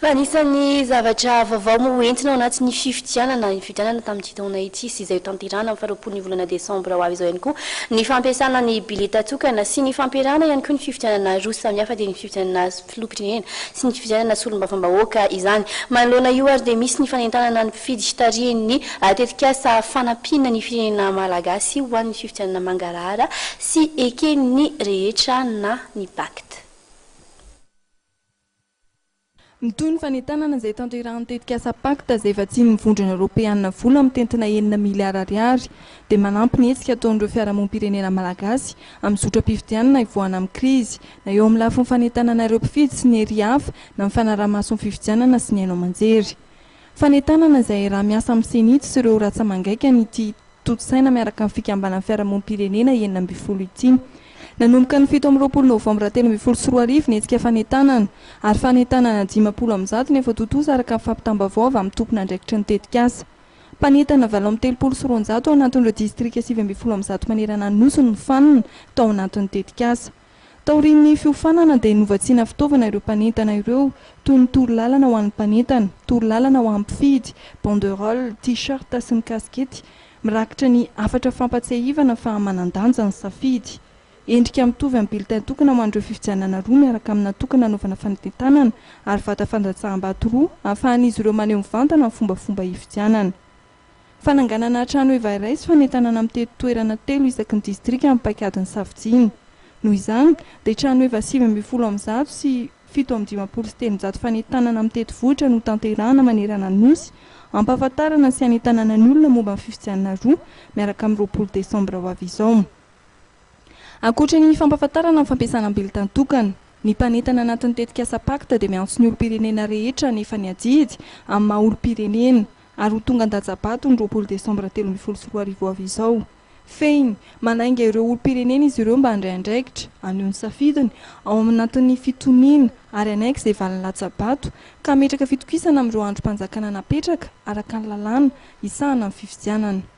Anisan'ny zavatra vaovao moa entina ao anatin'ny fifidianana ny fifidianana tamin'ity taona ity sy izay hotanterahina amin'ny faharoapolon'ny volana desambra ho avy izao ihany koa ny fampiasana ny bileta tokana sy ny fampiarahana ihany koa ny fifidianana roa samihafa dia ny fifidianana filoham-pirenena sy ny fifidianana solombavambahoaka izany. Manoloana io ary dia misy ny fanentanana ny mpifidy tarihin'ny tetikasa fanampiana ny firenena malagasy ho an'ny fifidianana mangarahara sy eken'ny rehetra na ny Pacte. Mitohy ny fanentanana izay tanterahin'ny tetikasa Pacte izay vatsian'ny Vondrona Eoropeanina vola mitentina enina miliara ariary dia manampy ny hetsika ataon'ireo fiarahamonim-pirenena malagasy amin'ny zotram-pifidianana hivoahana amin'ny krizy na eo amin'ny lafiny fanentanana ireo mpifidy sy ny hery hafa na ny fanaraha-maso ny fifidianana sy ny haino aman-jery. Fanentanana izay raha miasa amin'ny Cenit sy ireo ratsa-mangaikany ity tontosaina miaraka amin'ny fikambanan'ny fiarahamonim-pirenena 16 ity. Nanomboka ny 27 novambra 2013 ny hetsika fanentanana, ary fanentanana 150 no efa tontosa araka ny fampitam-baovao avy amin'ny tompon'andraikitry ny tetikasa. Mpanentana 238 ao anatin'ireo distrika 119 manerana ny Nosy no nofanina tao anatin'ny tetikasa. Taorian'ny fiofanana dia novatsiana fitaovana ireo mpanentana ireo, toy ny torolalana ho an'ny mpanentana, torolalana ho an'ny mpifidy, banderole, t-shirt sy ny kasikety mirakitra ny hafatra fampatsiahivana fa manan-danja ny safidy. Endrika mitovy amin'ny bulletin tokana ho an'ireo fifidianana roa miaraka amina tokana anaovana fanentanana ary vata fandatsaham-bato roa ahafahan'izy ireo maneho mivantana ny fombafomba hifidianana. Fananganana trano heva iray sy fanentanana mitety toerana telo isaky ny distrika amin'ny paikadin'ny safidiana. Noho izany, dia trano heva 119 sy 357 fanentanana mitety vohitra no tanterahana manerana ny Nosy, hampahafantarana sy hanentanana ny olona momba ny fifidianana roa miaraka amin'ny 20 desambra ho avy izao. Ankoatra ny fampahafantarana ny fampiasana bulletin tokana, ny mpanentana anatin'ny tetikasa Pacte dia miantso ny olom-pirenena rehetra hanefa ny adidy amin'ny maha olom-pirenena ary ho tonga an-datsa-bato ny 20 desambra 2013 ho avy izao. Fehiny, manainga ireo olom-pirenena izy ireo mba handray andraikitra, haneho ny safidiny, ao anatin'ny fitoniana ary hanaiky izay valin'ny latsa-bato ka hametraka fitokisana amin'ireo andrim-panjakana napetraka araka ny lalàna hisahana ny fifidianana.